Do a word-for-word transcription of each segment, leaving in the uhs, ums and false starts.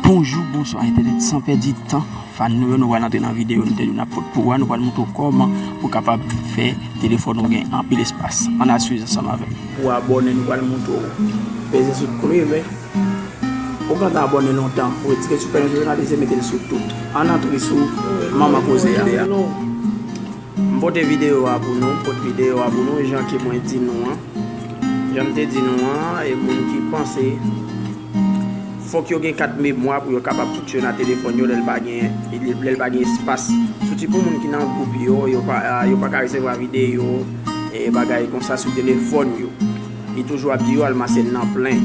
Bonjou, bonswa entènèt, san pèdi tan, fan nou yo, nou pral antre nan videyo nou te di w n ap pot pou ou a, nou pral montre w kòman pou w kapab fè telefòn ou gen anpil espas. Ann al swiv ansanm avè m. Pou abòne, nou pral montre w. Peze sou kloche vè. Ou gentan abòne lontan, ou retire sou pèn jounalize, mete l sou tout. Ann antre sou manman koze a. M pote videyo a pou nou, m pote videyo a pou nou, jan ke mwen di nou an. Jan m te di nou an, e moun ki panse, fòk yo gen kat memwa pou yo kapab fonksyone ak telefòn yo lè l pa gen, lè l pa gen espas. Sitou pou moun ki nan gwoup yo, yo pa, yo pa ka resevwa videyo, e bagay konsa sou telefòn yo. Li toujou ap di yo al mache nan plen.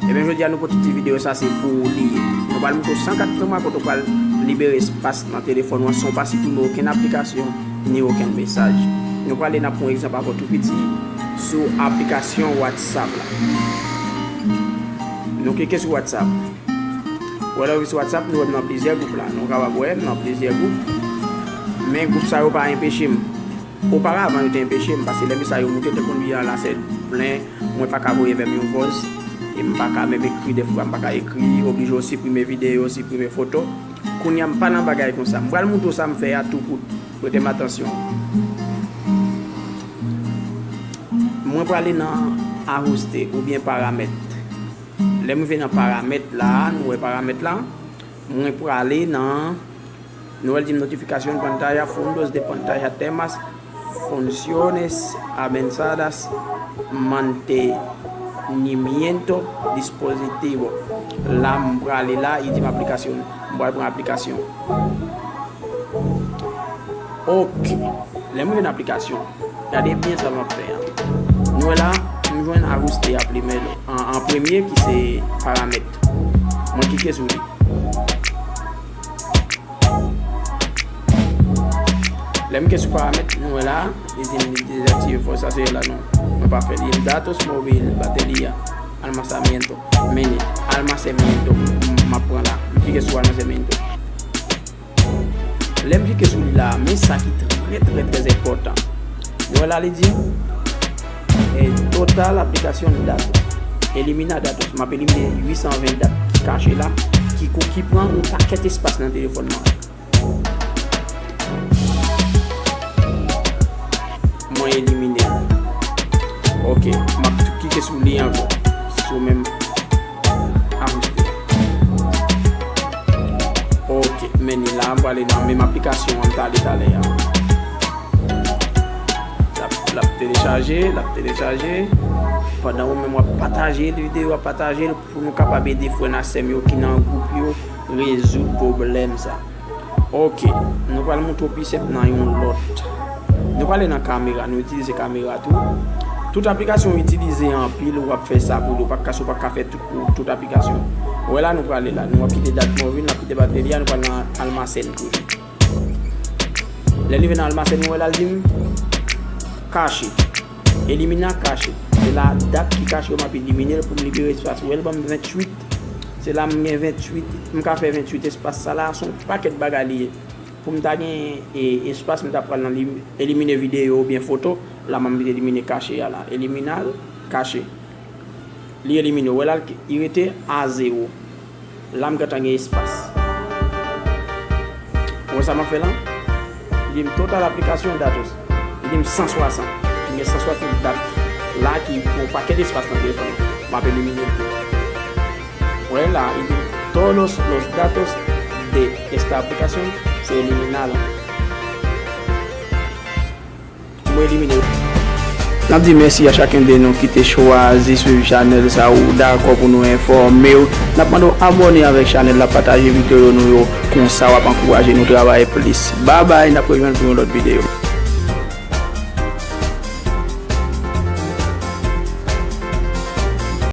Ebyen, jodi a, nou pote ti videyo sa, se pou ou li ye. Nou pral montre w san kat memwa kote w pral libere espas nan telefòn ou an san w pa siprime okenn aplikasyon, ni okenn mesaj. Nou prale, n ap pran yon egzanp avè w tou piti sou aplikasyon WhatsApp la. Nou klike sou WhatsApp. Ou wè lè w rive sou WhatsApp, nou wè m nan plizyè gwoup la. Nou kapab wè m nan plizyè gwoup. Men gwoup sa yo pa anpeche m. Oparavan, yo te anpeche m, paske lè mesaj yo moute, te konn vin a la sèl plen, mwen pa ka voye vè m yon vòz, e m pa ka menm ekri, dèfwa m pa ka ekri, oblije w siprime videyo, siprime foto. Kounye a, m pa nan bagay konsa. M pral montre w sa m fè a tou kout. Prete m atansyon. Mwen prale nan ajuste oubyen paramèt. Lè m rive nan paramèt la, nou wè paramèt la, mwen prale nan Nou wè l di m notificación pantalla, fondos de pantalla, temas, funciones avanzadas, mantenimiento, dispositivo. La m prale la, li di m aplikasyon. M pral pran aplikasyon. Ok. Lè m rive nan aplikasyon, gade byen sa m ap fè an. Nou wè la, m jwenn ajuste a primero. An, an premye ki se paramèt. Mwen klike sou li. Lè m ke sou paramèt, nou wè la, li di m li dezaktive fòs, sa se la non. Mwen pa fè li. Datos móvil, batería, almacenamiento, meni, almacenamiento, m ap pran la. M klike sou almacenamiento. Lè m klike sou li la, men sa ki trè, trè, trè enpòtan. Nou wè la, li di m, eh, total aplicación datos. Elimina datos. M ap elimine uit san ven dat ki kache la, ki, ki pran yon pakèt espas nan telefòn mwen. Mwen elimine l. Ok, m ap tou klike sou li ankò. Sou menm ajuste. Ok, men ni la, m prale nan menm aplikasyon an m t ale talè a. L ap, l ap telechaje, l ap telechaje. Pandan ou menm w ap pataje videyo a, pataje l pou nou kapab ede frè n ak sè m yo ki nan gwoup yo rezoud pwoblèm sa. Ok, nou pral montre w pi senp nan yon lòt. Nou prale nan kamera, nou itilize kamera tou. Tout aplikasyon w itilize anpil, w ap fè sa pou li, w pa ka, w pa ka fè tout pou tout aplikasyon. Ou wè la, nou prale la, nou ap kite dat móvil, n ap kite batería, nou pral nan almacén toujou. Lè n rive nan almacén, nou wè la, l di m kache. Elimina caché. Se la dat ki kache yo, m ap elimine l pou m libere espas. Ou wè l ban m venntuit. Se la m gen venntuit. M ka fè venntuit espas sa la, se yon pakèt bagay li ye. Pou m ta gen, e, espas, m ta pral nan li, elimine videyo oubyen foto. La, m ap elimine kache a la. Eliminar caché. Li elimine. Ou wè la, li rete a zewo. La, m gentan gen espas. Ou wè sa m ap fè la? Li di m total aplicación datos. Li di m san swasant. M gen san swasant dat la ki pran yon pakèt espas nan telefòn nan. M ap elimine l tou. Ou wè la, li di m todos los datos de esta aplicación se eliminaron. Mwen elimine yo. N ap di mèsi a chacun de nou ki te chwazi swiv chanèl sa ou dakò pou nou enfòme w. N ap mande w abòne avèk chanèl la, pataje videyo nou yo, konsa w ap ankouraje nou travay plis. Babay, n ap rejwenn pou yon lòt videyo.